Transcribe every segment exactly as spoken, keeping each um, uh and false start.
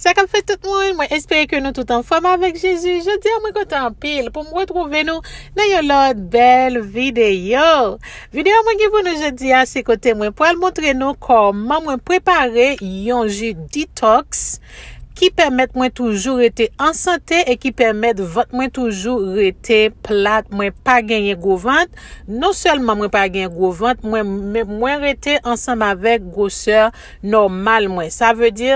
Sa k ap fèt tout moun, mwen espere ke nou tout anfòm avèk Jezi. Jodi a mwen kontan anpil pou m retwouve nou nan yon lòt bèl videyo. Videyo mwen gen pou nou jodi a, se kote mwen pral montre nou kòman mwen prepare yon ji detox ki pèmèt mwen toujou rete an sante e ki pèmèt vant mwen toujou rete plat. Mwen pa genyen gwo vant. Non sèlman mwen pa genyen gwo vant, mwen, mwen rete ansanm avèk gwosè nòmal mwen. Sa vle di,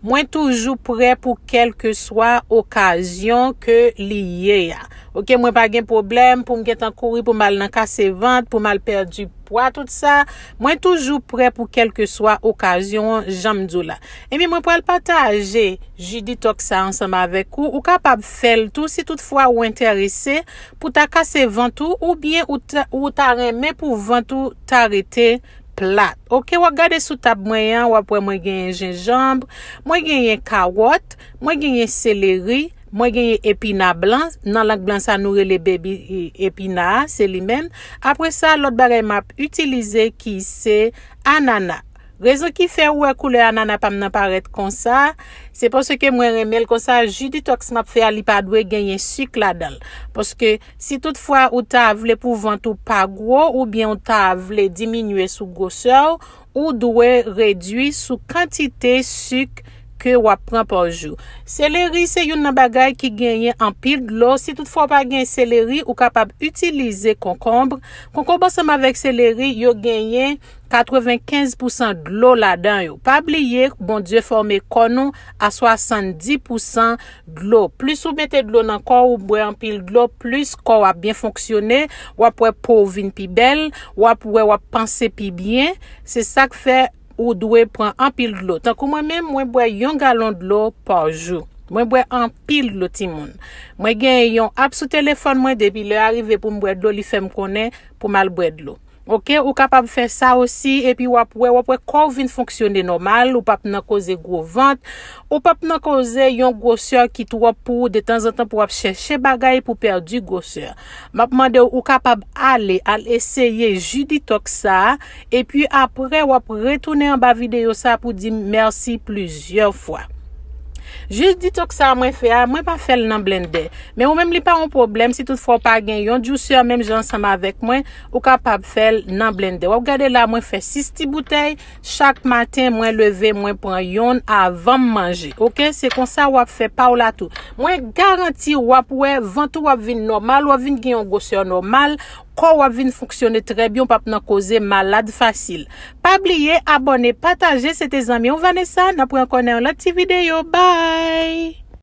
mwen toujou prè pou kèlkeswa okazyon ke li ye a. Oke, mwen pa gen pwoblèm pou m gentan kouri pou m al nan kase vant, pou m al pèdi pwa, tout sa. Mwen toujou prè pou kèlkeswa okazyon an, jan m di w la. Ebyen, mwen pral pataje ji detox sa ansanm avèk ou. Ou kapab fè l tou si toutfwa ou enterese pou ta kase vant ou, oubyen ou ta, ou ta renmen pou vant ou ta rete plat. Oke, w ap gade sou tab mwen an, w ap wè mwen genyen jenjanm, mwen genyen kawòt, mwen genyen seleri, mwen genyen epina blan, nan lang blan sa nou rele baby epina a, se li menm. Apre sa, lòt bagay m ap itilize ki se anana. Rezon ki fè ou wè koulè anana pa m nan parèt konsa, se paske mwen renmen l konsa. Ji detox m ap fè a, li pa dwe genyen sik ladan l. Paske si toutfwa ou ta vle pou vant ou pa gwo, oubyen ou ta vle diminye sou gwosè w, ou dwe redui sou kantite sik ke w ap pran pa jou. Seleri se youn nan bagay ki genyen anpil dlo. Si toutfwa w pa gen seleri, ou kapab itilize konkonb. Konkonb ansanm avèk seleri, yo genyen katrevenkenz pousan dlo ladan yo. Pa bliye, Bondye fòme kò nou a swasanndis pousan dlo. Plis ou mete dlo nan kò w, ou bwè anpil dlo, plis kò w ap byen fonksyone, w ap wè po w vin pi bèl, w ap wè w ap panse pi byen. Se sa k fè ou dwe pran anpil dlo. Tankou mwen menm, mwen bwè yon galon dlo pa jou. Mwen bwè anpil dlo, timoun. Mwen gen yon app sou telefòn mwen, depi lè a rive pou m bwè dlo, li fè m konnen pou m al bwè dlo. Oke, ou kapab fè sa osi, epi w ap wè, w ap wè kò w vin fonksyone nòmal, ou p ap nan koze gwo vant, ou p ap nan koze yon gwosè ki twòp pou ou, detanzantan pou w ap chèche bagay pou pèdi gwosè. M ap mande w, ou kapab ale, al eseye ji detox sa a, epi apre w ap retounen anba videyo sa a pou di m mèsi plizyè fwa. Ji detox sa a mwen fè a, mwen pa fè l nan blendè. Men ou menm li pa yon pwoblèm si toutfwa w pa gen yon juicer menm jan ansanm avèk mwen, ou kapab fè l nan blendè. W ap gade la, mwen fè sis ti boutèy. Chak maten, mwen leve, mwen pran yonn avan m manje. Oke, se konsa w ap fè pa w la tou. Mwen garanti w ap wè vant ou ap vin nòmal, w ap vin gen yon gwosè nòmal, kò w ap vin fonksyone trè byen, w p ap nan koze malad fasil. Pa bliye abòne, pataje, se te zanmi w Vanessa, n ap wè ankò nan yon lòt ti videyo. Bye!